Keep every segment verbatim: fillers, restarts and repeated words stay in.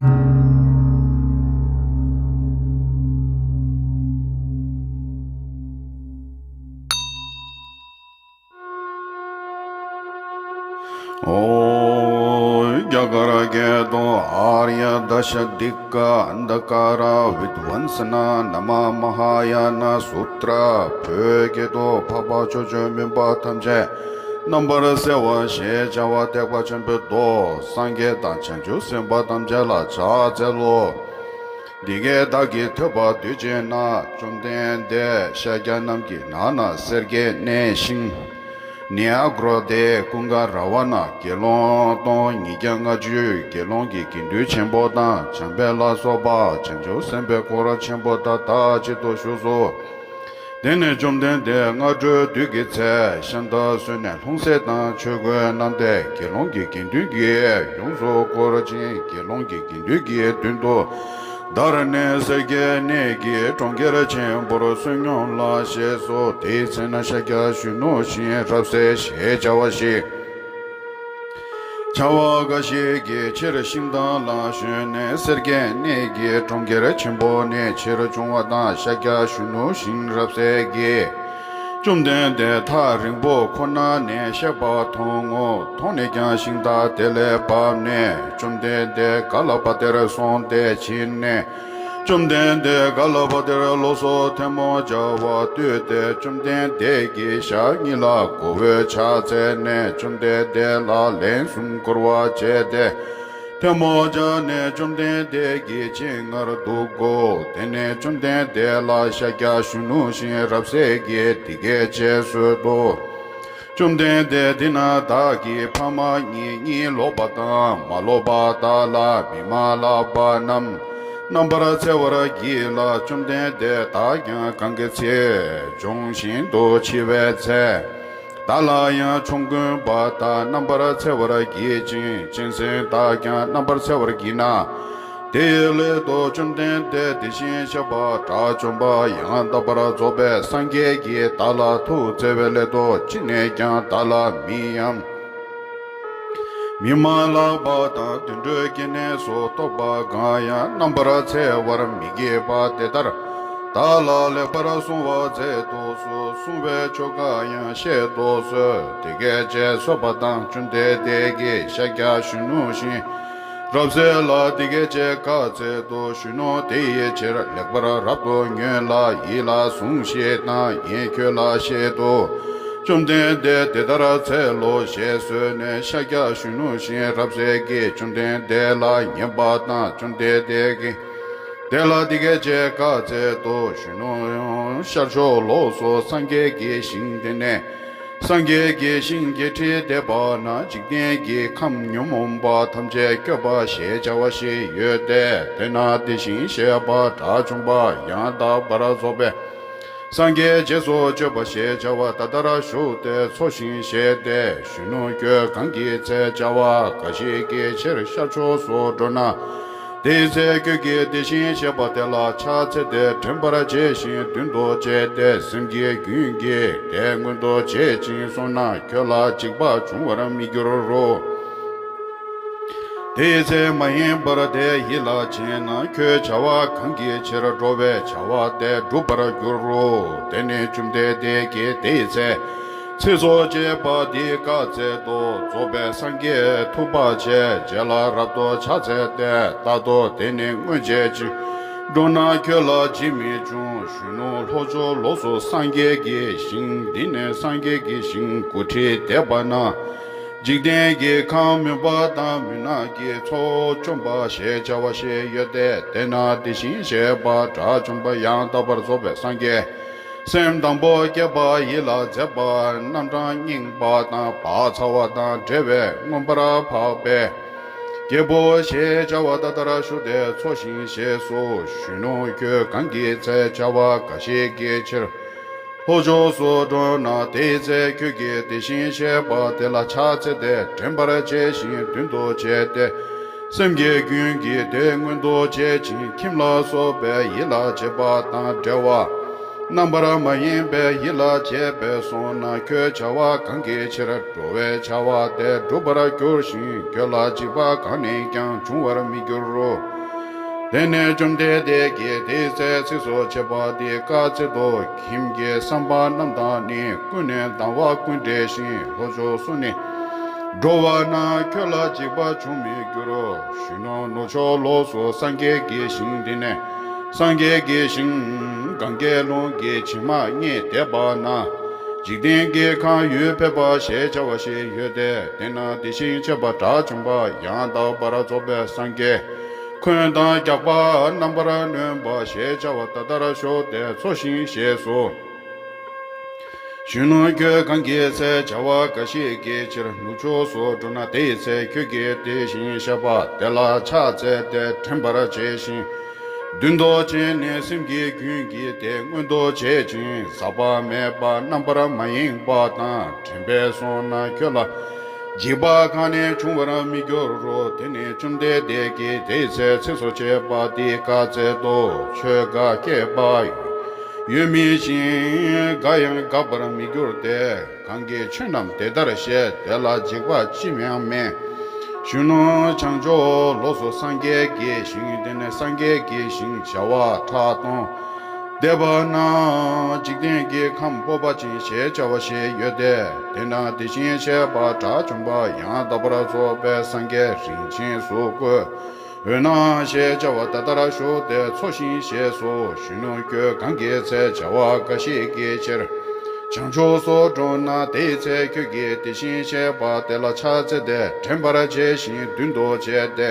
ཨོ། རྒྱ་གར་སྐད་དུ། ཨཱརྱ་དཱ་ཤ་ཏི་ཀ་ཨན་དྷ་ཀཱ་ར་བིད་ཝན་ས་ན་ན་མ་མ་ཧཱ་ཡ་ན་སུ་ཏྲ། བོད་སྐད་དུ། འཕགས་པ་ཕྱོགས་བཅུའི་མུན་པ་ཐམས་ཅད་རྣམ་པར་སེལ་བ་ཞེས་བྱ་བ་ཐེག་པ་ཆེན་པོའི་མདོ། སངས་རྒྱས་དང་བྱང་ཆུབ་སེམས་དཔའ་ཐམས་ཅད་ལ་ཕྱག་འཚལ་ལོ། འདི་སྐད་བདག་གིས་ཐོས་པ་དུས་གཅིག་ན། བཅོམ་ལྡན་འདས་ཤཱཀྱ་རྣམས་ཀྱི་ནང་ན་སེར་སྐྱའི་གནས་ཤིང་། ནྱ་གྲོ་དྷའི་ཀུན་དགའ་ར་བ་ན་དགེ་སློང་སྟོང་ཉིས་བརྒྱ་ལྔ་བཅུའི་དགེ་སློང་གི་དགེ་འདུན་ཆེན་པོ་དང་། བྱམས་པ་ལ་སོགས་པ་བྱང་ཆུབ་སེམས་དཔའི་འཁོར་ཆེན་པོ་དག་མཐའ་གཅིག་ཏུ་བཞུགས་སོ། དེ་ནས་བཅོམ་ལྡན་འདས་སྔ་དྲོའི་དུས་ཀྱི་ཚེ་ཤམ་ཐབས་བཟོས་ནས་ལྷུང་བཟེད་དང་ཆོས་གོས་བསྣམས་ཏེ། དགེ་སློང་གི་དགེ་འདུན་གྱིས་ཡོངས་སུ་བསྐོར་ཅིང་། དགེ་སློང་གི་དགེ་འདུན་གྱི་མདུན་དུ་བདར་ནས་སེར་སྐྱའི་གནས་ཀྱི་གྲོང་ཁྱེར་ཆེན་པོར་བསོད་སྙོམས་ལ་གཤེགས་སོ། དེའི་ཚེ་ན་ཤཱཀྱ་གཞོན་ནུ་ཞིང་རབ་གསལ་ཞེས་བྱ་བ་ཞིག་བྱ་བ་འགའ་ཞིག་གིས་ཕྱིར་ཤིང་རྟ་ལ་ཞོན་ནས། སེར་སྐྱའི་གནས་ཀྱི་གྲོང་ཁྱེར་ཆེན་པོ་ནས་ཕྱིར་བྱུང་བ་དང་། ཤཱཀྱ་གཞོན་ནུ་ཞིང་རབ་གསལ་གྱིས་བཅོམ་ལྡན་འདས་ཐག་རིང་པོ་ཁོ་ན་ནས་གཤེགས་པ་མཐོང་ངོ་། མཐོང་ནས་ཀྱང་ཤིང་རྟ་དེ་ལས་བབས་ནས་བཅོམ་ལྡན་འདས་ག་ལ་བ་དེར་སོང་སྟེ་ཕྱིན་ནས། བཅོམ་ལྡན་འདས་ག་ལ་བ་དེར་ལོགས་སུ་ཐལ་མོ་སྦྱར་བ་བཏུད་དེ། བཅོམ་ལྡན་འདས་ཀྱི་ཞབས་གཉིས་ལ་མགོ་བོས་ཕྱག་འཚལ་ནས། བཅོམ་ལྡན་འདས་ལ་ལན་གསུམ་བསྐོར་བ་བྱས་ཏེ། ཐལ་མོ་སྦྱར་ནས་བཅོམ་ལྡན་འདས་ཀྱི་སྤྱན་སྔར་འདུག་གོ། དེ་ནས་བཅོམ་ལྡན་འདས་ལ་ཤཱཀྱ་གཞོན་ནུ་ཞིང་རབ་གསལ་གྱིས་འདི་སྐད་ཅེས་གསོལ་ཏོ། བཅོམ་ལྡན་འདས། འདི་ན་བདག་གི་ཕ་མ་གཉིས། གཉིད་ལོག་པ་དང་མ་ལོག་པ་དག་ལ་མི་མ་ལབ་པ་རྣམས་རྣམ་པར་འཚེ་བར་བགྱིད་ལ། བཅོམ་ལྡན་འདས། བདག་ཀྱང་གང་གི་ཚེ་ལྗོན་ཤིང་དུ་འཆི་བའི་ཚེ། བདག་ལ་ཡང་ཆོམ་རྐུན་པ་དག་རྣམ་པར་འཚེ་བར་བགྱིད་ཅིང་། གཅན་གཟན་དག་ཀྱང་རྣམ་པར་འཚེ་བར་བགྱིད་ན། དེའི་སླད་དུ་བཅོམ་ལྡན་འདས་དེ་བཞིན་གཤེགས་པ་དགྲ་བཅོམ་པ་ཡང་དག་པར་རྫོགས་པའི་སངས་རྒྱས་ཀྱིས་བདག་ལ་ཐུགས་བརྩེ་བའི་སླད་དུ། ཅི་ནས་ཀྱང་བདག་ལ་མིའམ་མི་མ་ལབ་པ་དང་དུད་འགྲོའི་སྐྱེ་གནས་སུ་གཏོགས་པ་གང་ཡང་རྣམ་པར་འཚེ་བར་མི་བགྱིད་པ་དེ་ལྟར་བདག་ལ་ལེགས་པར་གསུང་བ་མཛད་དུ་གསོལ། གསུང་བའི་ཆོ་ག་ཡང་བཤད་དུ་གསོལ། དེ་སྐད་ཅེས་གསོལ་པ་དང་། བཅོམ་ལྡན་འདས་ཀྱིས་ཤཱཀྱ་གཞོན་ནུ་ཞིང་རབ་གསལ་ལ་འདི་སྐད་ཅེས་བཀའ་སྩལ་ཏོ། གཞོན་ནུ་དེ་ཡི་ཕྱིར་ལེགས་པར་རབ་ཏུ་ཉོན་ལ། ཡིད་ལ་ཟུང་ཞིག་དང་། ངས་ཁྱོད་ལ་བཤད་དོ། བཅོམ་ལྡན་འདས་དེ་ལྟར་འཚལ་ལོ་ཞེས་གསོལ་ནས། ཤཱཀྱ་གཞོན་ནུ་ཞིང་རབ་གསལ་གྱིས་བཅོམ་ལྡན་འདས་ལ་ཉན་པ་དང་། བཅོམ་ལྡན་འདས་ཀྱིས་དེ་ལ་འདི་སྐད་ཅེས་བཀའ་སྩལ་ཏོ། གཞོན་ནུ་ཤར་ཕྱོགས་ལོགས་སུ་སངས་རྒྱས་ཀྱི་ཞིང་དེ་ནས། སངས་རྒྱས་ཀྱི་ཞིང་བརྒྱད་ཁྲི་འདས་པ་ན་འཇིག་རྟེན་གྱི་ཁམས་ཉོན་མོངས་པ་ཐམས་ཅད་སྐྱོབ་པ་ཞེས་བྱ་བ་ཞིག་ཡོད་དེ། དེ་ན་དེ་བཞིན་གཤེགས་པ་དགྲ་བཅོམ་པ་ཡང་དག་པར་རྫོགས་པའི་སངས་རྒྱས་རྗེས་སུ་སྤྱོད་པ་ཞེས་བྱ་བ་ད་ལྟར་བཞུགས་ཏེ་འཚོ་ཞིང་གཞེས་ཏེ། གཞོན་ནུ་ཁྱོད་གང་གི་ཚེ་བྱ་བ་འགའ་ཞིག་གི་ཕྱིར་ཤར་ཕྱོགས་སུ་འགྲོ་ན། དེའི་ཚེ་ཁྱོད་ཀྱིས་དེ་བཞིན་གཤེགས་པ་དེ་ལ་ཕྱག་འཚལ་ཏེ་དྲན་པར་བྱས་ཤིང་མདུན་དུ་བྱས་ཏེ། སེམས་ཀྱི་རྒྱུན་གྱིས་དེ་མངོན་དུ་བྱེད་ཅིང་སོང་ན་ཁྱོད་ལ་འཇིགས་པ་འབྱུང་བར་མི་འགྱུར་རོ། དེའི་ཚེ་མ་ཡེངས་པར་དེ་ཡིད་ལ་བྱས་ན། ཁྱོད་བྱ་བ་གང་གི་ཕྱིར་འགྲོ་བའི་བྱ་བ་དེ་འགྲུབ་པར་འགྱུར་རོ། དེ་ནས་བཅོམ་ལྡན་འདས་ཀྱིས་དེའི་ཚེ། ཚིགས་སུ་བཅད་པ་འདི་བཀའ་སྩལ་ཏོ། རྫོགས་པའི་སངས་རྒྱས་ཐུབ་པ་ཆེ། རྗེ་ལ་རབ་ཏུ་ཕྱག་འཚལ་ཏེ། ད་དོ་དེ་ནི་སྔོན་བྱས་ཅིང་། འགྲོ་ན་ཁྱོད་ལ་འཇིགས་མི་འབྱུང་། གཞོན་ནུ་ལྷོ་ཕྱོགས་ལོགས་སུ་སངས་རྒྱས་ཀྱི་ཞིང་། འདི་ནི་སངས་རྒྱས་ཀྱི་ཞིང་དགུ་ཁྲི་འདས་པ་ན། འཇིག་རྟེན་གྱི་ཁམས་མུན་པ་དང་མུན་ནག་གི་ཚོགས་བཅོམ་པ་ཞེས་བྱ་བ་ཞིག་ཡོད་དེ། དེ་ན་དེ་བཞིན་གཤེགས་པ་དགྲ་བཅོམ་པ་ཡང་དག་པར་རྫོགས་པའི་སངས་རྒྱས། སེམས་དང་པོ་བསྐྱེད་པ་ཡིད་ལ་མཛད་པ་རྣམ་གྲངས་རྙིང་པ་དང་བག་ཚ་བ་དང་བྲལ་བའི་མངོན་པར་འཕགས་པའི་རྒྱལ་པོ་ཞེས་བྱ་བ་ད་ལྟར་བཞུགས་ཏེ་འཚོ་ཞིང་གཞེས་སོ། གཞོན་ནུ་ཁྱོད་གང་གི་ཚེ་བྱ་བ་འགའ་ཞིག་གི་ཕྱིར་ལྷོ་ཕྱོགས་སུ་འགྲོ་ན། དེའི་ཚེ་ཁྱོད་ཀྱིས་དེ་བཞིན་གཤེགས་པ་དེ་ལ་ཕྱག་འཚལ་ཏེ་དྲན་པར་བྱས་ཤིང་མདུན་དུ་བྱས་ཏེ། སེམས་ཀྱི་རྒྱུན་གྱིས་དེ་མངོན་དུ་བྱེད་ཅིང་། ཁྱིམ་ལ་སོགས་པའི་ཡིད་ལ་བྱེད་པ་དང་བྲལ་བ། རྣམ་པར་མ་ཡེངས་པའི་ཡིད་ལ་བྱེད་པས་སོང་ན། ཁྱོད་བྱ་བ་གང་གི་ཕྱིར་འགྲོ་བའི་བྱ་བ་དེ་འགྲུབ་པར་འགྱུར་ཞིང་། ཁྱོད་ལ་འཇིགས་པ་གང་ནས་ཀྱང་འབྱུང་བར་མི་འགྱུར་རོ། དེ་ནས་བཅོམ་ལྡན་འདས་ཀྱིས་དེའི་ཚེ་ཚིགས་སུ་བཅད་པ་འདི་བཀའ་སྩལ་ཏོ། ཁྱིམ་གྱི་བསམ་པ་རྣམས་དང་ནི། ཀུན་ནས་སྡང་བ་ཀུན་བྲལ་ཞིང་། ལྷོ་ཕྱོགས་སུ་ནི་འགྲོ་བ་ན་ཁྱོད་ལ་འཇིགས་པ་འབྱུང་མི་འགྱུར་རོ། གཞོན་ནུ་ནུབ་ཕྱོགས་ལོགས་སུ་སངས་རྒྱས་ཀྱི་ཞིང་འདི་ནས་སངས་རྒྱས་ཀྱི་ཞིང་གངྒཱའི་ཀླུང་གི་བྱེ་མ་སྙེད་འདས་པ་ན། འཇིག་རྟེན་གྱི་ཁམས་ཡུལ་ཕལ་པ་ཞེས་བྱ་བ་ཞིག་ཡོད་དེ། དེ་ན་དེ་བཞིན་གཤེགས་པ་དགྲ་བཅོམ་པ་ཡང་དག་པར་རྫོགས་པའི་སངས་རྒྱས། འཁོན་དང་རྒྱགས་པ་རྣམ་པར་གནོན་པ་ཞེས་བྱ་བ་ད་ལྟར་བཞུགས་ཏེ་འཚོ་ཞིང་གཞེས་སོ། གཞོན་ནུ་ཁྱོད་གང་གི་ཚེ་བྱ་བ་འགའ་ཞིག་གི་ཕྱིར་ནུབ་ཕྱོགས་སུ་འགྲོ་ན་དེའི་ཚེ་ཁྱོད་ཀྱིས་དེ་བཞིན་གཤེགས་པ་དེ་ལ་ཕྱག་འཚལ་ཏེ་དྲན་པར་བྱས་ཤིང་། མདུན་དུ་བྱས་ནས་སེམས་ཀྱི་རྒྱུན་གྱིས་དེ་མངོན་དུ་བྱེད་ཅིང་ཟག་པ་མེད་པ་རྣམ་པར་མ་ཡེངས་པ་དང་དྲན་པས་བསྲུངས་ན་ཁྱོད་ལ་འཇིགས་པ་གང་ནས་འབྱུང་བར་མི་འགྱུར་རོ། དེ་ནས་བཅོམ་ལྡན་འདས་ཀྱིས་དེའི་ཚེ་ཚིགས་སུ་བཅད་པ་འདི་བཀའ་སྩལ་ཏོ། ཆོས་འགའ་སྐྱེས་པ་ཡོད་མིན་ཞིང་། འགའ་ཡང་འགག་པར་མི་འགྱུར་ཏེ། གང་གིས་ཆོས་རྣམས་དེ་ལྟར་བཤད། དེ་ལ་འཇིགས་པ་ཅི་ཡང་མེད། གཞོན་ནུ་བྱང་ཕྱོགས་ལོགས་སུ་སངས་རྒྱས་ཀྱི་ཞིང་། དེ་ནས་སངས་རྒྱས་ཀྱི་ཞིང་བྱེ་བ་ཕྲག་སྟོང་འདས་པ་ན། འཇིག་རྟེན་གྱི་ཁམས་སྤོབས་པ་ཅན་ཞེས་བྱ་བ་ཞིག་ཡོད་དེ། དེ་ན་དེ་བཞིན་གཤེགས་པ་དགྲ་བཅོམ་པ་ཡང་དག་པར་རྫོགས་པའི་སངས་རྒྱས་རིན་ཆེན་གཟུགས་བཀོད། འོད་སྣང་ཞེས་བྱ་བ་ད་ལྟར་བཞུགས་ཏེ་འཚོ་ཞིང་གཞེས་སོ། གཞོན་ནུ་ཁྱོད་གང་གི་ཚེ་བྱ་བ་འགའ་ཞིག་གི་ཕྱིར་བྱང་ཕྱོགས་སུ་འགྲོ་ན་དེའི་ཚེ་ཁྱོད་ཀྱིས་དེ་བཞིན་གཤེགས་པ་དེ་ལ་ཕྱག་འཚལ་ཏེ་དྲན་པར་བྱས་ཤིང་མདུན་དུ་བྱས་ཏེ།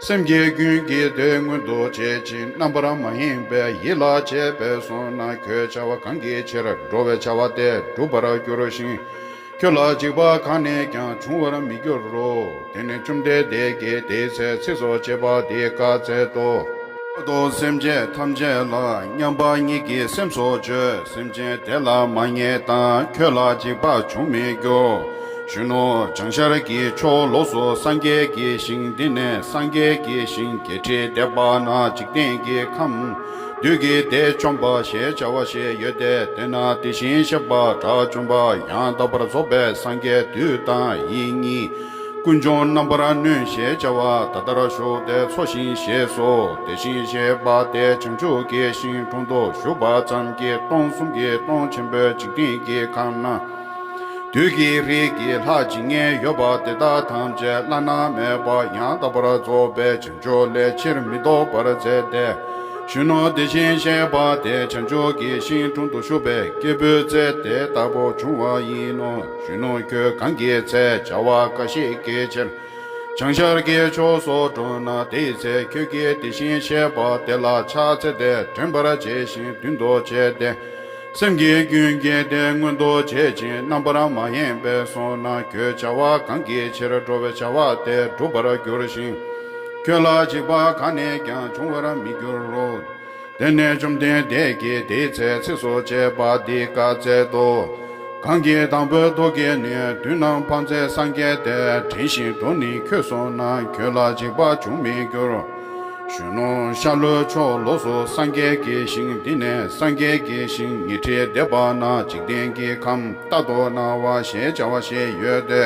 སེམས་ཀྱི་རྒྱུན་གྱིས་དེ་མངོན་དུ་བྱེད་ཅིང་རྣམ་པར་མ་ཡེངས་པའི་ཡིད་ལ་བྱེད་པས་བསྲུངས་ན་ཁྱོད་བྱ་བ་གང་གི་ཕྱིར་འགྲོ་བའི་བྱ་བ་དེ་འགྲུབ་པར་འགྱུར་ཞིང་། ཁྱོད་ལ་འཇིགས་པ་གང་ནས་ཀྱང་འབྱུང་བར་མི་འགྱུར་རོ། དེ་ནས་བཅོམ་ལྡན་འདས་ཀྱིས་དེའི་ཚེ་ཚིགས་སུ་བཅད་པ་འདི་བཀའ་སྩལ་ཏོ། ཁྱོད་དུ་སེམས་ཅན་ཐམས་ཅད་ལ་མཉམ་པ་ཉིད་ཀྱི་སེམས་སུ་བརྗོད། སེམས་ཅན་དེ་ལ་མ་ཉེས་དང་། ཁྱོད་ལ་འཇིགས་པ་འབྱུང་མི་འགྱུར། གཞོན་ནུ་བྱང་ཤར་གྱི་ཕྱོགས་ལོགས་སུ་སངས་རྒྱས་ཀྱི་ཞིང་འདི་ནས་སངས་རྒྱས་ཀྱི་ཞིང་བརྒྱད་ཁྲི་འདས་པ་ན་འཇིག་རྟེན་གྱི་ཁམས་བདུད་ཀྱི་སྡེ་བཅོམ་པ་ཞེས་བྱ་བ་ཞིག་ཡོད་དེ། དེ་ན་དེ་བཞིན་གཤེགས་པ་དགྲ་བཅོམ་པ་ཡང་དག་པར་རྫོགས་པའི་སངས་རྒྱས་བདུད་དང་ཡིད་གཉིས་ཀུན་འབྱུང་རྣམ་པར་གནོན་ཞེས་བྱ་བ་ད་ལྟར་བཞུགས་ཏེ་འཚོ་ཞིང་གཞེས་སོ། དེ་བཞིན་གཤེགས་པ་དེ་བྱང་ཆུབ་ཀྱི་ཤིང་དྲུང་དུ་བཞུགས་པ་ཙམ་གྱིས་སྟོང་གསུམ་གྱི་སྟོང་ཆེན་པོའི་འཇིག་རྟེན་གྱི་ཁམས་ན། བདུད་ཀྱི་རིས་ཀྱི་ལྷ་ཇི་སྙེད་ཡོད་པ་དེ་དག་ཐམས་ཅད་བླ་ན་མེད་པ་ཡང་དག་པར་རྫོགས་པའི་བྱང་ཆུབ་ལས་ཕྱིར་མི་ལྡོག་པར་མཛད་དེ། གཞོན་ནུ་དེ་བཞིན་གཤེགས་པ་དེ་བྱང་ཆུབ་ཀྱི་ཤིང་དྲུང་དུ་བཞུགས་པའི་སྐྱེས་བུའི་ཚེ་དེ་ལྟ་བུ་བྱུང་བ་ཡིན་ནོ། གཞོན་ནུ་ཁྱོད་གང་གི་ཚེ་བྱ་བ་འགའ་ཞིག་གི་ཕྱིར་བྱང་ཤར་གྱི་ཕྱོགས་སུ་འགྲོ་ན་དེའི་ཚེ་ཁྱོད་ཀྱིས་དེ་བཞིན་གཤེགས་པ་དེ་ལ་ཕྱག་འཚལ་ཏེ་དྲན་པར་བྱས་ཤིང་མདུན་དུ་བྱས་ཏེ། སེམས་ཀྱི་རྒྱུན་གྱིས་དེ་མངོན་དུ་བྱེད་ཅིང་རྣམ་པར་མ་ཡེངས་པས་བསྲུངས་ན་ཁྱོད་བྱ་བ་གང་གི་ཕྱིར་འགྲོ་བའི་བྱ་བ་དེ་འགྲུབ་པར་འགྱུར་ཞིང་། ཁྱོད་ལ་འཇིགས་པ་གང་ནས་ཀྱང་འབྱུང་བར་མི་འགྱུར་རོ། དེ་ནས་བཅོམ་ལྡན་འདས་ཀྱིས་དེའི་ཚེ་ཚིགས་སུ་བཅད་པ་འདི་བཀའ་སྩལ་ཏོ། གང་གིས་དང་པོའི་ཐོག་གི་ནི་མདུན་ནམ་ཕམ་ཚེ་སངས་རྒྱས་ཏེ། དྲན་ཞིང་དུ་ནི་ཁྱོད་སོང་ན་ཁྱོད་ལ་འཇིགས་པ་འབྱུང་མི་འགྱུར། གཞོན་ནུ་ཤར་ལྷོའི་ཕྱོགས་ལོགས་སུ་སངས་རྒྱས་ཀྱི་ཞིང་འདི་ནས་སངས་རྒྱས་ཀྱི་ཞིང་ཉི་ཁྲི་འདས་པ་ན་འཇིག་རྟེན་གྱི་ཁམས་རྟག་ཏུ་སྣང་བ་ཞེས་བྱ་བ་ཞིག་ཡོད་དེ།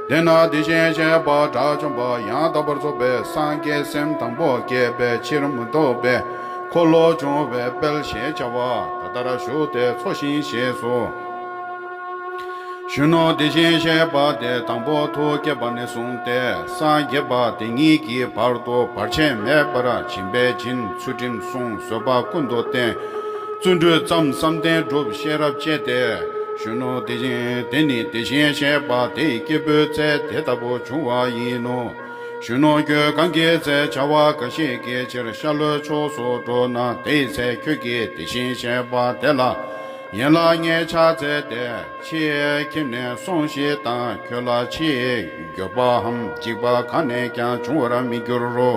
དེ་ན་དེ་བཞིན་གཤེགས་པ་དགྲ་བཅོམ་པ་ཡང་དག་པར་རྫོགས་པའི་སངས་རྒྱས་སེམས་དང་པོ་བསྐྱེད་པའི་ཕྱིར་མི་ལྡོག་པའི་འཁོར་ལོ་སྦྱོང་བའི་དཔལ་ཞེས་བྱ་བ་ད་ལྟར་བཞུགས་ཏེ་འཚོ་ཞིང་གཞེས་སོ། གཞོན་ནུ་དེ་བཞིན་གཤེགས་པ་དེ་དང་པོ་ཐུགས་བསྐྱེད་པ་ནས་བཟུང་སྟེ་སངས་རྒྱས་པ་དེ་ཉིད་ཀྱི་བར་དུ་བར་ཆད་མེད་པར་སྦྱིན་པས་སྦྱིན། ཚུལ་ཁྲིམས་བསྲུང་། བཟོད་པ་ཀུན་ཏུ་བསྟེན། བརྩོན་འགྲུས་བརྩམས། བསམ་གཏན་བསྒྲུབས། ཤེས་རབ་བསྐྱེད་དེ། གཞོན་ནུ་དེ་བཞིན་དེ་ནི་དེ་བཞིན་གཤེགས་པ་དེའི་སྐྱེས་བུའི་ཚེ་དེ་ལྟ་བུ་བྱུང་བ་ཡིན་ནོ། གཞོན་ནུ་ཁྱོད་གང་གི་ཚེ་བྱ་བ་འགའ་ཞིག་གི་ཕྱིར་ཤར་ལྷོའི་ཕྱོགས་སུ་འགྲོ་ན་དེའི་ཚེ་ཁྱོད་ཀྱིས་དེ་བཞིན་གཤེགས་པ་དེ་ལ་ཡན་ལག་ལྔས་ཕྱག་འཚལ་ཏེ། ཕྱི་ཡི་ཁྱིམ་ནས་སོང་ཞིག་དང་། ཁྱོད་ལ་ཕྱི་ཡི་འགྱོད་པའམ་འཇིགས་པ་གང་ནས་ཀྱང་འབྱུང་བར་མི་འགྱུར་རོ།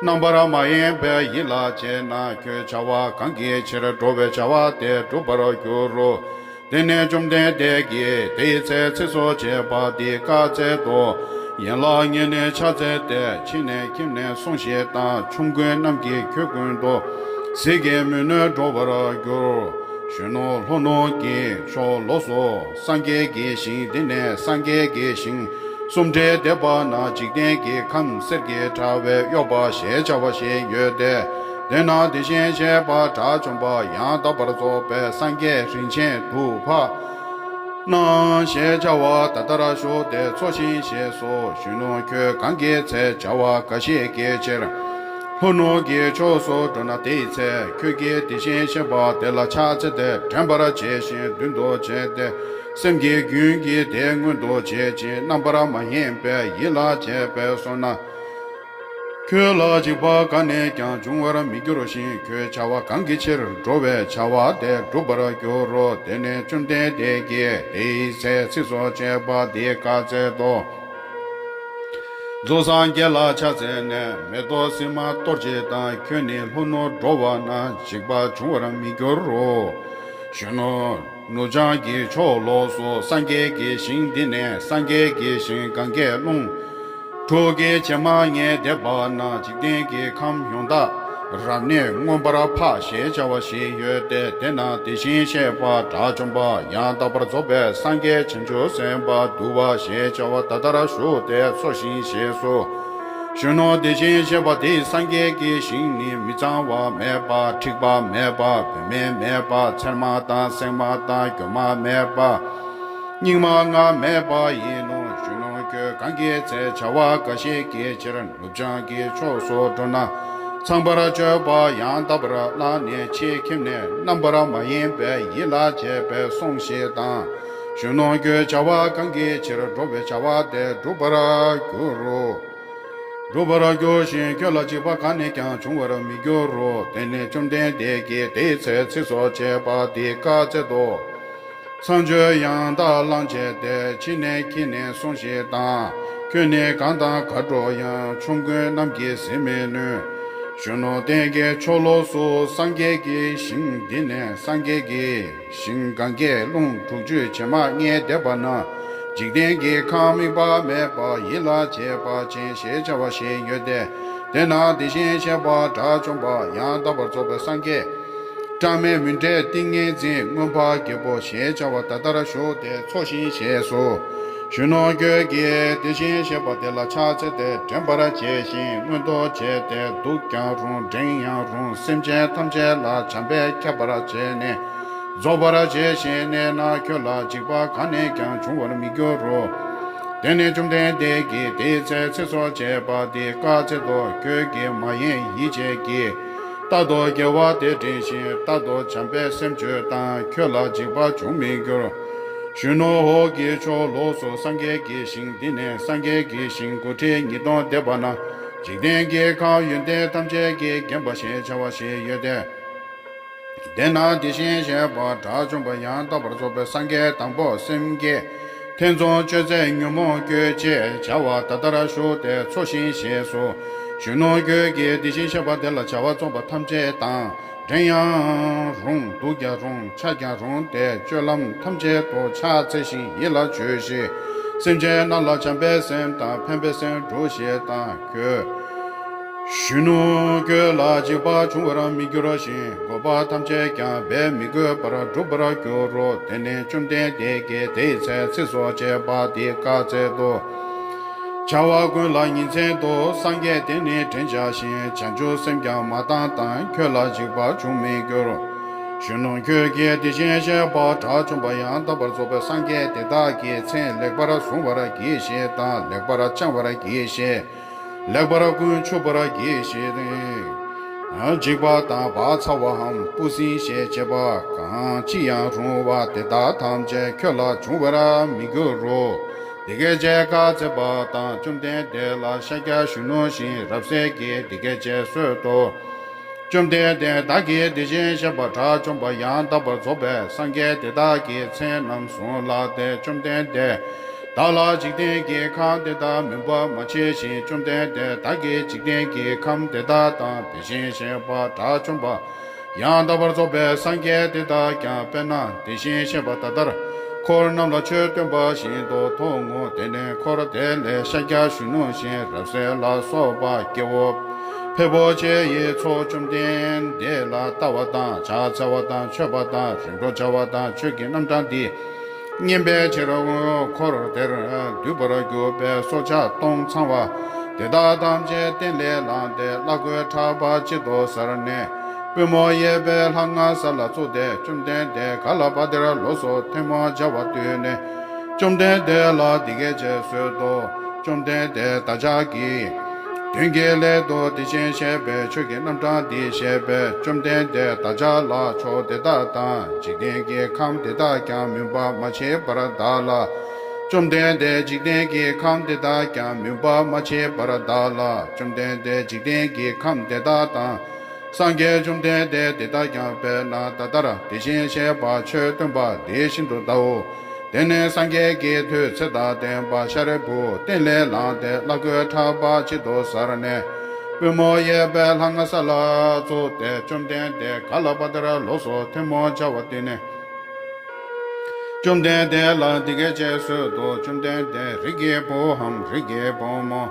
རྣམ་པར་མ་ཡེངས་པའི་ཡིད་ལ་བྱས་ན་ཁྱོད་བྱ་བ་གང་གི་ཕྱིར་འགྲོ་བའི་བྱ་བ་དེ་འགྲུབ་པར་འགྱུར་རོ། དེ་ནས་བཅོམ་ལྡན་འདས་ཀྱིས་དེའི་ཚེ་ཚིགས་སུ་བཅད་པ་འདི་བཀའ་སྩལ་ཏོ། ཡན་ལག་ལྔས་ནི་ཕྱག་འཚལ་ཏེ། ཕྱི་ནས་ཁྱིམ་ནས་སོང་ཞིག་དང་། ཆོམ་རྐུན་རྣམས་ཀྱིས་ཁྱོད་ཀུན་ཏུ་ཟིལ་གྱིས་མི་གནོན་འགྲོ་བར་འགྱུར། གཞོན་ནུ་ལྷོ་ནུབ་ཀྱི་ཕྱོགས་ལོགས་སུ་སངས་རྒྱས་ཀྱི་ཞིང་འདི་ནས་སངས་རྒྱས་ཀྱི་ཞིང་ གསུམ་བྲིས་བསྡེབས་པ་ན་འཇིག་རྟེན་གྱི་ཁམས་གསེར་གྱི་དྲ་བས་གཡོགས་པ་ཞེས་བྱ་བ་ཞིག་ཡོད་དེ། དེ་ན་དེ་བཞིན་གཤེགས་པ་དགྲ་བཅོམ་པ་ཡང་དག་པར་རྫོགས་པའི་སངས་རྒྱས་རིན་ཆེན་གདུགས་འཕགས་རྣམས་ཞེས་བྱ་བ་ད་ལྟར་བཞུགས་ཏེ་འཚོ་ཞིང་གཞེས་སོ། གཞོན་ནུ་ཁྱོད་གང་གི་ཚེ་བྱ་བ་འགའ་ཞིག་གི་ཕྱིར། ལྷོ་ནུབ་ཀྱི་ཕྱོགས་སུ་འགྲོ་ན་དེའི་ཚེ་ཁྱོད་ཀྱིས་དེ་བཞིན་གཤེགས་པ་དེ་ལ་ཕྱག་འཚལ་ཏེ་དྲན་པར་བྱས་ཤིང་མདུན་དུ་བྱས་ཏེ། སེམས་ཀྱི་རྒྱུན་གྱིས་དེ་མངོན་དུ་བྱེད་ཅིང་རྣམ་པར་མ་ཡེངས་པའི་ཡིད་ལ་བྱས་པས་སོ་ན། ཁྱོད་ལ་འཇིགས་པ་གང་ནས་ཀྱང་འབྱུང་བར་མི་འགྱུར་ཞིང་། ཁྱོད་བྱ་བ་གང་གི་ཕྱིར་འགྲོ་བའི་བྱ་བ་དེ་འགྲུབ་པར་འགྱུར་རོ། དེ་ནས་བཅོམ་ལྡན་འདས་ཀྱིས་དེའི་ཚེ་ཚིགས་སུ་བཅད་པ་འདི་བཀའ་སྩལ་ཏོ། རྫོགས་སངས་རྒྱས་ལ་ཕྱག་འཚལ་ནས། མེ་ཏོག་སིལ་མ་གཏོར་བྱེད་དང་། ཁྱོད་ནི་ལྷོ་ནུབ་འགྲོ་བ་ན་འཇིགས་པ་འབྱུང་བར་མི་འགྱུར་རོ། གཞོན་ནུ། ནུབ་བྱང་གི་ཕྱོགས་ལོགས་སུ་སངས་རྒྱས་ཀྱི་ཞིང་འདི་ནས་སངས་རྒྱས་ཀྱི་ཞིང་གན་རྐྱལ་རླུང་དྲུག་གི་བྱེ་མ་སྙེད་འདེབས་པ་ན་འཇིག་རྟེན་གྱི་ཁམས་ཡོངས་དག་རབ་གནས་མངོན་པར་འཕགས་ཞེས་བྱ་བ་ཞིག་ཡོད་དེ། དེ་ན་དེ་བཞིན་གཤེགས་པ་དགྲ་བཅོམ་པ་ཡང་དག་པར་རྫོགས་པའི་སངས་རྒྱས་བྱང་ཆུབ་སེམས་དཔའ་འདུལ་བ་ཞེས་བྱ་བ་ད་ལྟར་བཞུགས་ཏེ་འཚོ་ཞིང་གཞེས་སོ། གཞོན་ནུ་དེ་བཞིན་གཤེགས་པ་དེས་སངས་རྒྱས་ཀྱི་ཞིང་ནི་མི་གཙང་བ་མེད་པ། མཁྲིས་པ་མེད་པ། བུད་མེད་མེད་པ། ཚེར་མ་དང་སྲེག་མ་དང་གྱོ་མ་མེད་པ། སྙིགས་མ་ལྔ་མེད་པ་ཡིན་ནོ། གཞོན་ནུ་ཁྱོད་གང་གི་ཚེ་བྱ་བ་འགའ་ཞིག་གི་ཕྱིར་ནུབ་བྱང་གི་ཕྱོགས་སུ་འགྲོ་ན། ཚངས་པར་སྤྱོད་པ་ཡང་དག་པར་བླངས་ནས་ཕྱིའི་ཁྱིམ་ནས་རྣམ་པར་མ་ཡེངས་པའི་ཡིད་ལ་བྱས་པས་སོང་ཞེས་དང་། གཞོན་ནུ་ཁྱོད་བྱ་བ་གང་གི་ཕྱིར་འགྲོ་བའི་བྱ་བ་དེ་འགྲུབ་པར་འགྱུར་རོ། འགྲུབ་པར་འགྱུར་ཞིང་། ཁྱོད་ལ་འཇིགས་པ་གང་ནས་ཀྱང་འབྱུང་བར་མི་འགྱུར་རོ། དེ་ནས་བཅོམ་ལྡན་འདས་ཀྱིས་དེའི་ཚེ་ཚིགས་སུ་བཅད་པ་འདི་བཀའ་སྩལ་ཏོ། ཚངས་སྤྱོད་ཡང་དག་བླངས་བྱས་ཏེ། ཕྱི་ནས་ཁྱིམ་ནས་སོང་ཞེས་དང་། ཁྱོད་ནི་གང་དང་གར་འགྲོ་ཡང་། ཆོམ་རྐུན་རྣམས་ཀྱིས་ཟིན་མི་ནུས། གཞོན་ནུ་སྟེང་གི་ཕྱོགས་ལོགས་སུ་སངས་རྒྱས་ཀྱི་ཞིང་འདི་ནས་སངས་རྒྱས་ཀྱི་ཞིང་གན་རྐྱལ་རླུང་དྲུག་ཅུའི་བྱེ་མ་སྙེད་འདེབས་པ་ན། འཇིག་རྟེན་གྱི་ཁམས་དམིགས་པ་མེད་པ་ཡིད་ལ་བྱེད་པ་ཅན་ཞེས་བྱ་བ་ཞིག་ཡོད་དེ། དེ་ན་དེ་བཞིན་གཤེགས་པ་དགྲ་བཅོམ་པ་ཡང་དག་པར་རྫོགས་པའི་སངས་རྒྱས། སྐྲག་མེད་མུན་བྲལ་ཏིང་ངེ་འཛིན་མངོན་པར་རྒྱལ་པོ་ཞེས་བྱ་བ་ད་ལྟར་བཞུགས་ཏེ་འཚོ་ཞིང་གཞེས་སོ། གཞོན་ནུ་ཁྱོད་ཀྱིས་དེ་བཞིན་གཤེགས་པ་དེ་ལ་ཕྱག་འཚལ་ཏེ་དྲན་པར་བྱས་ཤིང་མངོན་དུ་བྱས་ཏེ། འདུག་ཀྱང་རུང་འགྲེང་ཡང་རུང་། སེམས་ཅན་ཐམས་ཅད་ལ་བྱམས་པས་ཁྱབ་པར་བྱས་ནས་རྫོགས་པར་བྱས་ཤིང་གནས་ན། ཁྱོད་ལ་འཇིགས་པ་གང་ནས་ཀྱང་འབྱུང་བར་མི་འགྱུར་རོ། དེ་ནས་བཅོམ་ལྡན་འདས་ཀྱིས་དེའི་ཚེ་ཚིགས་སུ་བཅད་པ་འདི་བཀའ་སྩལ་ཏོ། ཁྱོད་ཀྱིས་མ་ཡེངས་ཡིད་བྱས་ཀྱིས། རྟག་ཏུ་དགེ་བ་དེ་འདྲེན་ཞིང་། རྟག་ཏུ་བྱམས་པའི་སེམས་བཅོས་དང་། ཁྱོད་ལ་འཇིགས་པ་འབྱུང་མི་འགྱུར། གཞོན་ནུ་འོག་གི་ཕྱོགས་ལོགས་སུ་སངས་རྒྱས་ཀྱི་ཞིང་འདི་ནས་སངས་རྒྱས་ཀྱི་ཞིང་དགུ་ཁྲི་ཉིས་སྟོང་འདེབས་པ་ན། འཇིག་རྟེན་གྱི་ཁམས་ཡོན་ཏན་ཐམས་ཅད་ཀྱིས་བརྒྱན་པ་ཞེས་བྱ་བ་ཞིག་ཡོད་དེ། དེ་ན་དེ་བཞིན་གཤེགས་པ་དགྲ་བཅོམ་པ་ཡང་དག་པར་རྫོགས་པའི་སངས་རྒྱས་དང་པོ་སེམས་བསྐྱེད་ཐེ་ཚོམ་གཅོད་ཚད་ཉོན་མོངས་སྐྱོད་ཅེས་བྱ་བ་ད་ལྟར་བཞུགས་ཏེ་འཚོ་ཞིང་གཞེས་སོ། གཞོན་ནུ་ཁྱོད་ཀྱིས་དེ་བཞིན་གཤེགས་པ་དེ་ལ་བྱ་བ་རྩོམ་པ་ཐམས་ཅད་དང་། འགྲེང་ཡང་རུང་། འདུག་ཀྱང་རུང་། འཆག་ཀྱང་རུང་སྟེ། སྤྱོད་ལམ་ཐམས་ཅད་དུ་ཕྱག་འཚལ་ཞིང་ཡིད་ལ་བྱོས་ཤིག། སེམས་ཅན་རྣམས་ལ་བྱམས་པའི་སེམས་དང་ཕན་པའི་སེམས་བསྒྲུབས་ཤིག་དང་། ཁྱོད་གཞོན་ནུ་ཁྱོད་ལ་འཇིགས་པ་འབྱུང་བར་མི་འགྱུར་ཞིང་། དགོས་པ་ཐམས་ཅད་ཀྱང་འབད་མི་དགོས་པར་འགྲུབ་པར་འགྱུར་རོ། དེ་ནས་བཅོམ་ལྡན་འདས་ཀྱིས་དེའི་ཚེ་ཚིགས་སུ་བཅད་པ་འདི་བཀའ་སྩལ་ཏོ། བྱ་བ་ཀུན་ལ་ཉིན་མཚན་དུ་སངས་རྒྱས་དེ་ནི་དྲན་བྱ་ཞིང་། བྱང་ཆུབ་སེམས་ཀྱང་མ་བཏང་དང་། ཁྱོད་ལ་འཇིགས་པ་འབྱུང་མི་འགྱུར། གཞོན་ནུ་ཁྱོད་ཀྱིས་དེ་བཞིན་གཤེགས་པ་དགྲ་བཅོམ་པ་ཡང་དག་པར་རྫོགས་པའི་སངས་རྒྱས་དེ་དག་གི་མཚན་ལེགས་པར་གཟུང་བར་གྱིས་ཤིག་དང་། ལེགས་པར་བཅང་བར་གྱིས་ཤིག། ལེགས་པར་ཀུན་ཆུབ་པར་གྱིས་ཤིག། འཇིགས་པ་དང་བག་ཚ་བའམ་སྤུ་ཟིང་ཞེས་བྱ་བ་གང་ཅི་ཡང་རུང་བ་དེ་དག་ཐམས་ཅད་ཁྱོད་ལ་འབྱུང་བར་མི་འགྱུར་རོ། འདི་སྐད་ཅེས་བཀའ་སྩལ་པ་དང་། བཅོམ་ལྡན་འདས་ལ་ཤཱཀྱ་གཞོན་ནུ་བཞིན་རབ་གསལ་གྱིས་འདི་སྐད་ཅེས་གསོལ་ཏོ། བཅོམ་ལྡན་འདས། བདག་གིས་དེ་བཞིན་གཤེགས་པ་དགྲ་བཅོམ་པ་ཡང་དག་པར་རྫོགས་པའི་སངས་རྒྱས་དེ་དག་གི་མཚན་རྣམས་གཟུང་ལགས་ཏེ། བཅོམ་ལྡན་འདས། བདག་ལ་འཇིག་རྟེན་གྱི་ཁམས་དེ་དག་མུན་པ་མ་མཆིས་ཤིང་། བཅོམ་ལྡན་འདས། བདག་གིས་འཇིག་རྟེན་གྱི་ཁམས་དེ་དག་དང་། དེ་བཞིན་གཤེགས་པ་དགྲ་བཅོམ་པ་ཡང་དག་པར་རྫོགས་པའི་སངས་རྒྱས་དེ་དག་ཀྱང་། དཔེར་ན་དེ་བཞིན་གཤེགས་པ་ད་ལྟར་འཁོར་རྣམས་ལ་ཆོས་སྟོན་པ་བཞིན་དུ་མཐོང་ངོ་། དེ་ནས་འཁོར་དེ་ལས་ཤཱཀྱ་གཞོན་ནུ་བཞིན་རབ་གསལ་ལ་སོགས་པ་སྐྱེ་བོ་ཕལ་པོ་ཆེ་ཡི་ཚོགས་བཅོམ་ལྡན་འདས་ལ་ལྟ་བ་དང་། ཕྱག་འཚལ་བ་དང་། མཆོད་པ་དང་། རིམ་གྲོ་བྱ་བ་དང་། ཆོས་ཀྱི་རྣམ་གྲངས་འདི་ བསྙེན་པའི་ཕྱིར་འཁོར་དེར་འདུས་པར་གྱུར་པའི་སྲོག་ཆགས་སྟོང་ཚང་བ་དེ་དག་ཐམས་ཅད་སྟན་ལས་ལངས་ཏེ་བླ་གོས་ཕྲག་པ་གཅིག་ཏུ་གཟར་ནས། པུས་མོ་གཡས་པའི་ལྷ་ང་ས་ལ་བཙུགས་ཏེ། བཅོམ་ལྡན་འདས་ག་ལ་བ་དེར་ལོགས་སུ་ཐལ་མོ་སྦྱར་བ་བཏུད་ནས། བཅོམ་ལྡན་འདས་ལ་འདི་སྐད་ཅེས་གསོལ་ཏོ། བཅོམ་ལྡན་འདས། བདག་ཅག་གིས་དོན་གྱི་སླད་དུ་དེ་བཞིན་གཤེགས་པའི་ཆོས་ཀྱི་རྣམ་གྲངས་འདི་བཤད་པས། བཅོམ་ལྡན་འདས་བདག་ཅག་ལ་ཕྱོགས་དེ་དག་དང་། འཇིག་རྟེན་གྱི་ཁམས་དེ་དག་ཀྱང་མུན་པ་མ་མཆིས་པར་བདག་ལ། བཅོམ་ལྡན་འདས། འཇིག་རྟེན་གྱི་ཁམས་དེ་དག་ཀྱང་མུན་པ་མ་མཆིས་པར་བདག་ལ། བཅོམ་ལྡན་འདས། འཇིག་རྟེན་གྱི་ཁམས་དེ་དག་དང་། སངས་རྒྱས་བཅོམ་ལྡན་འདས་དེ་དག་ཀྱང་དཔེར་ན་ད་ལྟར་དེ་བཞིན་གཤེགས་པ་ཆོས་སྟོན་པ་དེ་བཞིན་དུ་གདའོ། དེ་ནས་སངས་རྒྱས་ཀྱི་མཐུས་ཚེ་དང་ལྡན་པ་ཤཱ་རིའི་བུ་སྟན་ལས་ལངས་ཏེ་བླ་གོས་ཕྲག་པ་གཅིག་ཏུ་གཟར་ནས། པུས་མོ་གཡས་པའི་ལྷ་ང་ས་ལ་བཙུགས་ཏེ། བཅོམ་ལྡན་འདས་ག་ལ་བ་དེར་ལོགས་སུ་ཐལ་མོ་སྦྱར་བ་བཏུད་ནས། བཅོམ་ལྡན་འདས་ལ་འདི་སྐད་ཅེས་གསོལ་ཏོ། བཅོམ་ལྡན་འདས། རིགས་ཀྱི་བུའམ་རིགས་ཀྱི་བུ་མོ།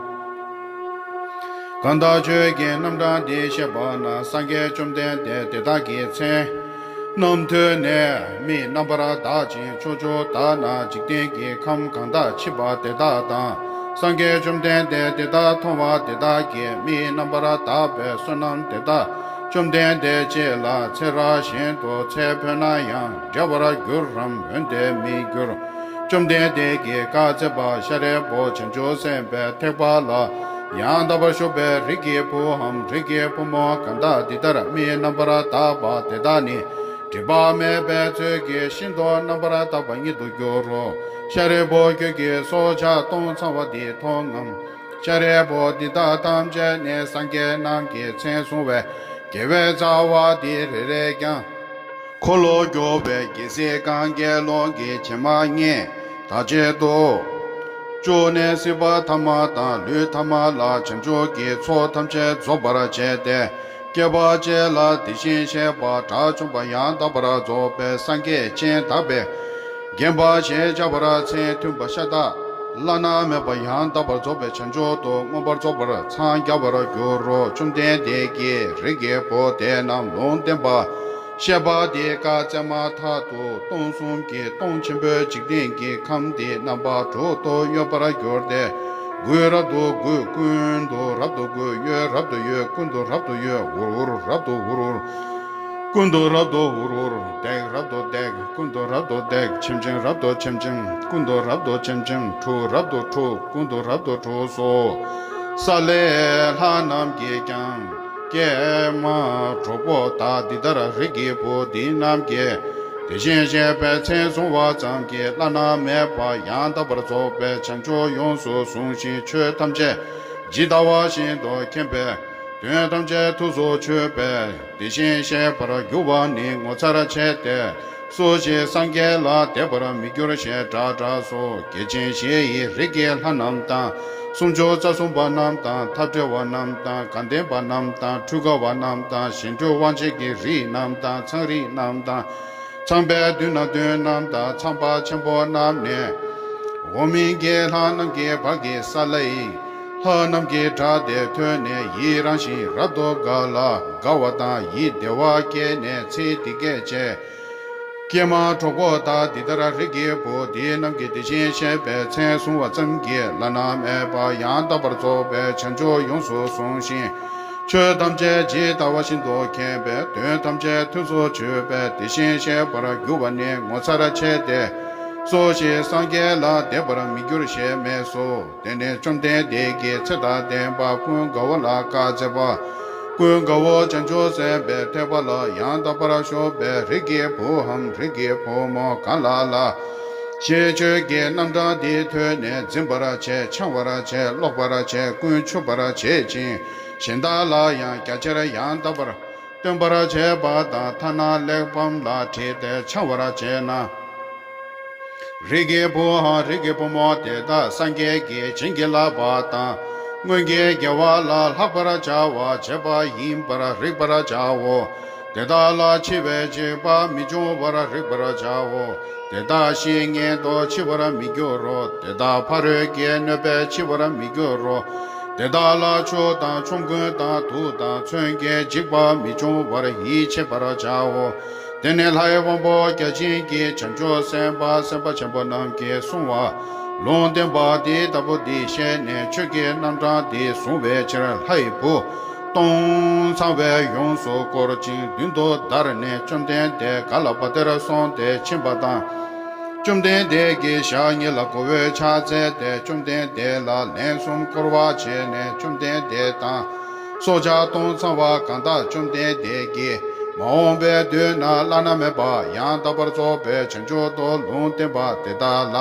གང་དག་ཆོས་ཀྱི་རྣམ་གྲངས་འདི་བཤད་པ་ན། སངས་རྒྱས་བཅོམ་ལྡན་འདས་དེ་དག་གི་མཚན་རྣམས་ཐོས་ནས་མིག་རྣམ་པར་དག་ཅིང་ཕྱོགས་བཅུ་དག་ན་འཇིག་རྟེན་གྱི་ཁམས་གང་དག་མཆིས་པ་དེ་དག་དང་། སངས་རྒྱས་བཅོམ་ལྡན་འདས་དེ་དག་མཐོང་བ་དེ་དག་གིས་མིག་རྣམ་པར་དག་པའི་བསོད་ནམས་དེ་དག་བཅོམ་ལྡན་འདས་ཅིག་ལ་ཚེ་རབས་གཞན་དུ་ཚེ་འཕོས་ན་ཡང་འབྲལ་བར་འགྱུར་རམ། འོན་ཏེ་མི་འགྱུར། བཅོམ་ལྡན་འདས་ཀྱིས་བཀའ་སྩལ་པ། ཤཱ་རིའི་བུ། བྱང་ཆུབ་སེམས་དཔའི་ཐེག་པ་ལ་ཡང་དག་པར་ཞུགས་པའི་རིགས་ཀྱི་བུའམ་རིགས་ཀྱི་བུ་མོ་གང་དག་འདི་ལྟར་མིག་རྣམ་པར་དག་པ་དེ་དག་ནི། སྒྲིབ་པ་མེད་པའི་ཚུལ་གྱིས་ཤིན་ཏུ་རྣམ་པར་དག་པ་ཉིད་དུ་འགྱུར་རོ། ཤཱ་རིའི་བུ། ཁྱོད་ཀྱིས་སྲོག་ཆགས་སྟོང་ཚང་བ་འདི་མཐོང་ངམ། ཤཱ་རིའི་བུ། འདི་དག་ཐམས་ཅད་ནི་སངས་རྒྱས་རྣམས་ཀྱི་མཚན་གཟུང་བའི་དགེ་བའི་རྩ་བ་འདི་རེ་རེས་ཀྱང་། འཁོར་ལོ་སྒྱུར་བའི་རྒྱལ་སྲས་གང་གཱའི་ཀླུང་གི་བྱེ་མ་སྙེད་དག་བྱེད་དུ་བཅུག་ནས། སྲིད་པ་ཐ་མ་དང་ལུས་ཐ་མ་ལ་བྱང་ཆུབ་ཀྱི་ཚོགས་ཐམས་ཅད་རྫོགས་པར་བྱས་ཏེ། སྐྱེ་བ་ཅིག་ལ་དེ་བཞིན་གཤེགས་པ་དགྲ་བཅོམ་པ་ཡང་དག་པར་རྫོགས་པའི་སངས་རྒྱས་སྤྱན་དག་པས་བརྒྱན་པ་ཞེས་བྱ་བར་མཚན་མཐུན་པ་ཤ་སྟག་བླ་ན་མེད་པ་ཡང་དག་པར་རྫོགས་པའི་བྱང་ཆུབ་ཏུ་མངོན་པར་རྫོགས་པར་འཚང་རྒྱ་བར་འགྱུར་རོ། བཅོམ་ལྡན་འདས་ཀྱིས་རིགས་ཀྱི་བུ་དེ་རྣམས་ལུང་བསྟན་པ། བཤད་པ་དེའི་བཀའ་སྩལ་མ་ཐག་ཏུ་སྟོང་གསུམ་གྱི་སྟོང་ཆེན་པོའི་འཇིག་རྟེན་གྱི་ཁམས་འདི་རྣམ་པ་དྲུག་ཏུ་གཡོས་པར་གྱུར་ཏེ། དགུས་རབ་ཏུ་དགུས། ཀུན་ཏུ་རབ་ཏུ་དགུས། གཡོས་རབ་ཏུ་གཡོས། ཀུན་ཏུ་རབ་ཏུ་གཡོས། འུར་འུར་རབ་ཏུ་འུར་འུར། ཀུན་ཏུ་རབ་ཏུ་འུར་འུར། ལྡེག་རབ་ཏུ་ལྡེག། ཀུན་ཏུ་རབ་ཏུ་ལྡེག། ཆེམ་ཆེམ་རབ་ཏུ་ཆེམ་ཆེམ། ཀུན་ཏུ་རབ་ཏུ་ཆེམ་ཆེམ། འཁྲུག་རབ་ཏུ་འཁྲུག། ཀུན་ཏུ་རབ་ཏུ་འཁྲུགས་སོ། ས་བླའི་ལྷ་རྣམས་ཀྱིས་ཀྱང་། ཀྱེ་མ་གྲོགས་པོ་དག་འདི་ལྟར་རིགས་ཀྱི་བུ་འདི་རྣམས་ཀྱིས་དེ་བཞིན་གཤེགས་པའི་མཚན་གཟུང་བ་ཙམ་གྱིས་བླ་ན་མེད་པ་ཡང་དག་པར་རྫོགས་པའི་བྱང་ཆུབ་ཡོངས་སུ་བཟུང་ཞིང་ཆོས་ཐམས་ཅད་ཇི་ལྟ་བ་བཞིན་དུ་མཁྱེན་པས། དོན་ཐམས་ཅད་ཐུགས་སུ་ཆུད་པས། དེ་བཞིན་གཤེགས་པར་འགྱུར་བ་ནི་ངོ་མཚར་ཆེ་སྟེ། སུ་ཞིག་སངས་རྒྱས་ལ་དད་པར་མི་འགྱུར་ཞེས་སྒྲ་བསྒྲགས་སོ། རྒྱལ་ཆེན་བཞི་ཡི་རིགས་ཀྱི་ལྷ་རྣམས་དང་། སུམ་ཅུ་རྩ་གསུམ་པ་རྣམས་དང་། འཐབ་བྲལ་བ་རྣམས་དང་། དགའ་ལྡན་པ་རྣམས་དང་། འཕྲུལ་དགའ་བ་རྣམས་དང་། གཞན་འཕྲུལ་དབང་བྱེད་ཀྱི་རིས་རྣམས་དང་། ཚངས་རིས་རྣམས་དང་། ཚངས་པའི་མདུན་ན་འདོན་རྣམས་དང་། ཚངས་པ་ཆེན་པོ་རྣམས་ནས། འོག་མིན་གྱི་ལྷ་རྣམས་ཀྱི་བར་གྱི་ས་བླའི་ལྷ་རྣམས་ཀྱི་སྒྲ་དེ་ཐོས་ནས་ཡིད་རངས་ཤིང་རབ་ཏུ་དགའ་ལ་དགའ་བ་དང་ཡིད་བདེ་བ་སྐྱེས་ནས་ཚིག་འདི་སྐད་ཅེས། ཀྱེ་མ་གྲོགས་པོ་དག་འདི་ལྟར་རིགས་ཀྱི་བུ་འདི་རྣམས་ཀྱིས་དེ་བཞིན་གཤེགས་པའི་མཚན་གཟུང་བ་ཙམ་གྱིས་བླ་ན་མེད་པ་ཡང་དག་པར་རྫོགས་པའི་བྱང་ཆུབ་ཡོངས་སུ་བཟུང་ཞིང་། ཆོས་ཐམས་ཅད་ཇི་ལྟ་བ་བཞིན་དུ་མཁྱེན་པས། དོན་ཐམས་ཅད་ཐུགས་སུ་ཆུད་པས། དེ་བཞིན་གཤེགས་པར་འགྱུར་བ་ནི་ངོ་མཚར་ཆེ་སྟེ། སུ་ཞིག་སངས་རྒྱས་ལ་དད་པར་མི་འགྱུར་ཞེས་སྨྲས་སོ། དེ་ནས་བཅོམ་ལྡན་འདས་ཀྱིས་ཚེ་དང་ལྡན་པ་ཀུན་དགའ་བོ་ལ་བཀའ་སྩལ་པ། ཀུན་དགའ་བོ་བྱང་ཆུབ་སེམས་དཔའི་ཐེག་པ་ལ་ཡང་དག་པར་ཞུགས་པའི་རིགས་ཀྱི་བུའམ་རིགས་ཀྱི་བུ་མོ་གང་ལ་ལ་ཞིག་ཆོས་ཀྱི་རྣམ་གྲངས་འདི་ཐོས་ནས་འཛིན་པར་བྱེད། འཆང་བར་བྱེད། ཀློག་པར་བྱེད། ཀུན་ཆུབ་པར་བྱེད་ཅིང་། གཞན་དག་ལ་ཡང་རྒྱ་ཆེར་ཡང་དག་པར་སྟོན་པར་བྱེད་པ་དང་། ཐ་ན་གླེགས་བམ་ལ་བྲིས་ཏེ་འཆང་བར་བྱེད་ན། རིགས་ཀྱི་བུའམ་རིགས་ཀྱི་བུ་མོ་དེ་དག་སངས་རྒྱས་ཀྱིས་བྱིན་གྱིས་བརླབས་པ་དང་། སྔོན་གྱི་དགེ་བ་ལ་ལྷག་པར་བྱ་བ་བྱེད་པ་ཡིན་པར་རིག་པར་བྱའོ། དེ་དག་ལ་འཆི་བའི་འཇིགས་པ་མི་འབྱུང་བར་རིག་པར་བྱའོ། དེ་དག་བཤེས་གཉེན་དུ་འཆི་བར་མི་འགྱུར་རོ། དེ་དག་ཕ་རོལ་གྱི་གནོད་པས་འཆི་བར་མི་འགྱུར་རོ། དེ་དག་ལ་ཆུ་དང་ཆོམ་རྐུན་དང་དུག་དང་མཚོན་གྱི་འཇིགས་པ་མི་འབྱུང་བར་ཡིད་ཆེས་པར་བྱའོ། དེ་ནས་ལྷའི་དབང་པོ་བརྒྱ་བྱིན་གྱིས་བྱང་ཆུབ་སེམས་དཔའ་སེམས་དཔའ་ཆེན་པོ་རྣམས་ཀྱིས་གསུང་བ། ལུང་བསྟན་པ་འདི་ལྟ་བུ་འདི་བཤད་ནས་ཆོས་ཀྱི་རྣམ་གྲངས་འདི་གཟུང་བའི་ཕྱིར་ལྷའི་བུ་སྟོང་ཚང་བས་ཡོངས་སུ་བསྐོར་ཅིང་མདུན་དུ་བདར་ནས་བཅོམ་ལྡན་འདས་ག་ལ་བ་དེར་སོང་སྟེ་ཕྱིན་པ་དང་། བཅོམ་ལྡན་འདས་ཀྱི་ཞལ་ཉེ་ལ་མགོ་བོས་ཕྱག་འཚལ་ཏེ་བཅོམ་ལྡན་འདས་ལ་ལན་གསུམ་བསྐོར་བ་བྱས་ནས་བཅོམ་ལྡན་འདས་དང་། སྲོག་ཆགས་སྟོང་ཚང་བ་གང་དག་བཅོམ་ལྡན་འདས་ཀྱིས་མ་འོངས་པའི་དུས་ན་བླ་ན་མེད་པ་ཡང་དག་པར་རྫོགས་པའི་བྱང་ཆུབ་ཏུ་ལུང་བསྟན་པ་དེ་དག་ལ།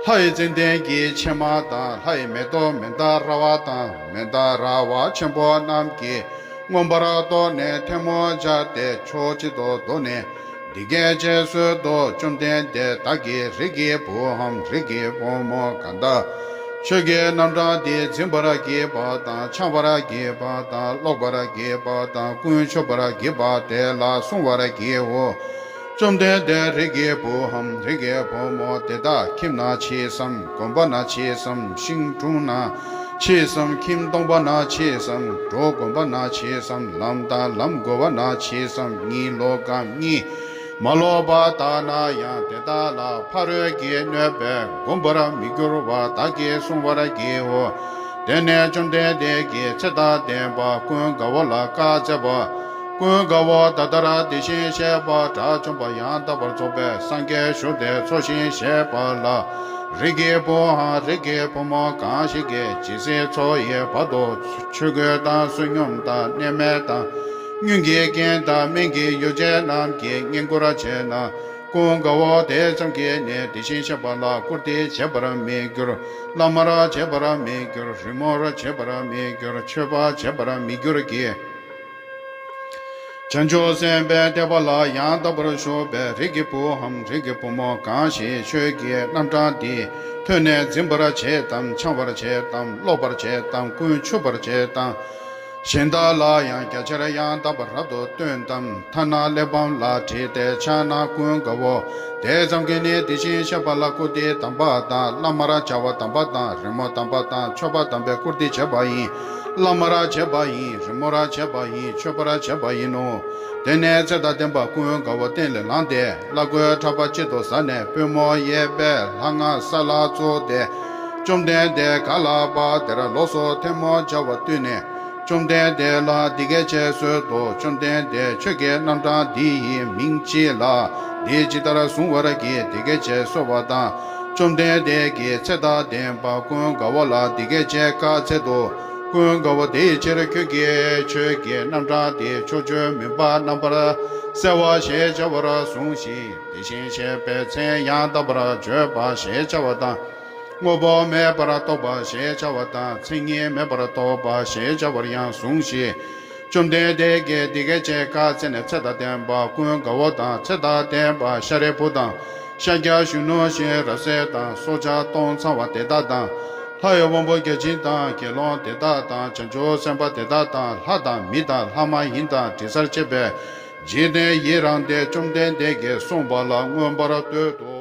ལྷའི་ཙནྡན་གྱི་ཕྱེ་མ་དང་ལྷའི་མེ་ཏོག་མནྡ་ར་བ་དང་མནྡ་ར་བ་ཆེན་པོ་རྣམས་ཀྱིས་མངོན་པར་རྟོགས་ནས་ཐལ་མོ་སྦྱར་ཏེ་ཕྱོགས་གཅིག་ཏུ་བསྡོམས་ནས། འདི་སྐད་ཅེས་གསོལ་ཏོ། བཅོམ་ལྡན་འདས། བདག་གིས་རིགས་ཀྱི་བུའམ་རིགས་ཀྱི་བུ་མོ་གང་དག་ཆོས་ཀྱི་རྣམ་གྲངས་འདི་འཛིན་པར་བགྱིས་པ་དང་འཆང་བར་བགྱིས་པ་དང་ཀློག་པར་བགྱིས་པ་དང་ཀུན་མཆོད་པར་བགྱིས་པ་དེ་ལ་གསུང་བར་བགྱིའོ། བཅོམ་ལྡན་འདས། རིགས་ཀྱི་བུའམ་རིགས་ཀྱི་བུ་མོ་དེ་དག་ཁྱིམ་ན་མཆིས་སམ། དགོན་པ་ན་མཆིས་སམ། ཤིང་དྲུང་ན་མཆིས་སམ། ཁྱིམ་སྟོང་པ་ན་མཆིས་སམ། གྲོ་དགོན་པ་ན་མཆིས་སམ། ལམ་དང་ལམ་གོལ་བ་ན་མཆིས་སམ། གཉིད་ལོག་གམ་གཉིད་མ་ལོག་པ་དག་ན་ཡང་དེ་དག་ལ་ཕ་རོལ་གྱི་གནོད་པས་འགུམ་པར་མི་འགྱུར་བ་བདག་གིས་གསུང་བར་བགྱིའོ། དེ་ནས་བཅོམ་ལྡན་འདས་ཀྱིས་ཚེ་དང་ལྡན་པ་ཀུན་དགའ་བོ་ལ་བཀའ་སྩལ་པ། ཀུན་དགའ་བོ་ད་ལྟར་དེ་བཞིན་གཤེགས་པ་དགྲ་བཅོམ་པ་ཡང་དག་པར་རྫོགས་པའི་སངས་རྒྱས་བཞུགས་ཏེ་འཚོ་ཞིང་གཞེས་པ་ལ། རིགས་ཀྱི་བུའམ་རིགས་ཀྱི་བུ་མོ་གང་ཞིག་གིས་ཇི་སྲིད་འཚོ་ཡི་བར་དུ་ཆོས་གོས་དང་བསོད་སྙོམས་དང་གནས་མལ་དང་། སྙུན་གྱི་རྐྱེན་དང་སྨན་གྱི་ཡོ་བྱད་རྣམས་ཀྱིས་བསྙེན་བཀུར་བྱས་ན། ཀུན་དགའ་བོ་དེ་ཙམ་གྱིས་ནི་དེ་བཞིན་གཤེགས་པ་ལ་བཀུར་སྟི་བྱེད་པར་མི་འགྱུར། བླ་མར་བྱེད་པར་མི་འགྱུར། རི་མོར་བྱེད་པར་མི་འགྱུར། མཆོད་པ་བྱེད་པར་མི་འགྱུར་གྱི། བྱང་ཆུབ་སེམས་དཔའི་ཐེག་པ་ལ་ཡང་དག་པར་ཞུགས་པའི་རིགས་ཀྱི་བུའམ་རིགས་ཀྱི་བུ་མོ་གང་ཞིག་ཆོས་ཀྱི་རྣམ་གྲངས་འདི་ཐོས་ནས་འཛིན་པར་བྱེད་དམ། འཆང་བར་བྱེད་དམ། ཀློག་པར་བྱེད་དམ། ཀུན་མཆོད་པར་བྱེད་དམ། གཞན་དག་ལ་ཡང་རྒྱ་ཆེར་ཡང་དག་པར་རབ་ཏུ་སྟོན་ཏམ། ཐ་ན་གླེགས་བམ་ལ་བྲིས་ཏེ་འཆང་ན་ཀུན་དགའ་བོ་དེ་ཙམ་གྱིས་ནི་དེ་བཞིན་གཤེགས་པ་ལ་བཀུར་སྟི་དམ་པ་དང་། བླ་མར་བྱ་བ་དམ་པ་དང་། རི་མོ་དམ་པ་དང་། མཆོད་པ་དམ་པས་བཀུར་སྟི་བྱེད་པ་ཡིན། བླ་མར་བྱེད་པ་ཡིན། རི་མོར་བྱེད་པ་ཡིན། མཆོད་པར་བྱེད་པ་ཡིན་ནོ། དེ་ནས་ཚེ་དང་ལྡན་པ་ཀུན་དགའ་བོ་སྟན་ལས་ལངས་ཏེ་བླ་གོས་ཕྲག་པ་གཅིག་ཏུ་བཟའ་ནས་པུས་མོ་གཡས་པས་ལྷ་ང་ས་ལ་བཙུགས་ཏེ། བཅོམ་ལྡན་འདས་ག་ལ་བ་དེར་ལོགས་སུ་ཐལ་མོ་སྦྱར་བ་བཏུད་ནས། བཅོམ་ལྡན་འདས་ལ་འདི་སྐད་ཅེས་གསོལ་ཏོ། བཅོམ་ལྡན་འདས། ཆོས་ཀྱི་རྣམ་གྲངས་འདི་ཡི་མིང་ཅི་ལགས། འདི་ཇི་ལྟར་གཟུང་བར་བགྱི། འདི་སྐད་ཅེས་གསོལ་བ་དང་། བཅོམ་ལྡན་འདས་ཀྱིས་ཚེ་དང་ལྡན་པ་ཀུན་དགའ་བོ་ལ་འདི་སྐད་ཅེས་བཀའ་སྩལ་ཏོ། ཀུན་དགའ་བོ། དེའི་ཕྱིར་ཁྱོད་ཀྱིས་ཆོས་ཀྱི་རྣམ་གྲངས་འདི་ཕྱོགས་བཅུའི་མུན་པ་རྣམ་པར་སེལ་བ་ཞེས་བྱ་བར་ཟུང་ཞིག་དེ་བཞིན་གཤེགས་པའི་མཚན་ཡང་དག་པར་བརྗོད་པ་ཞེས་བྱ་བ་དང་། དངོས་པོ་མེད་པར་རྟོགས་པ་ཞེས་བྱ་བ་དང་། མཚན་ཉིད་མེད་པར་རྟོགས་པ་ཞེས་བྱ་བར་ཡང་ཟུང་ཞིག་བཅོམ་ལྡན་འདས་ཀྱིས་འདི་སྐད་ཅེས་བཀའ་སྩལ་ནས། ཚེ་དང་ལྡན་པ་ཀུན་དགའ་བོ་དང་། ཚེ་དང་ལྡན་པ་ཤཱ་རིའི་བུ་དང་། ཤཱཀྱ་གཞོན་ནུ་ཤེས་རབ་གསལ་དང་། སྲོག་ཆགས་སྟོང་ཚང་བ་དེ་དག་དང་། ལྷའི་དབང་པོ་བརྒྱ་བྱིན་དང་། དགེ་སློང་དེ་དག་དང་། བྱང་ཆུབ་སེམས་དཔའ་དེ་དག་དང་། ལྷ་དང་མི་དང་ལྷ་མ་ཡིན་དང་། དྲི་ཟར་བཅས་པའི་འཇིག་རྟེན་ཡི་རངས་ཏེ་བཅོམ་ལྡན་འདས་ཀྱིས་གསུངས་པ་ལ་མངོན་པར་བསྟོད་དོ།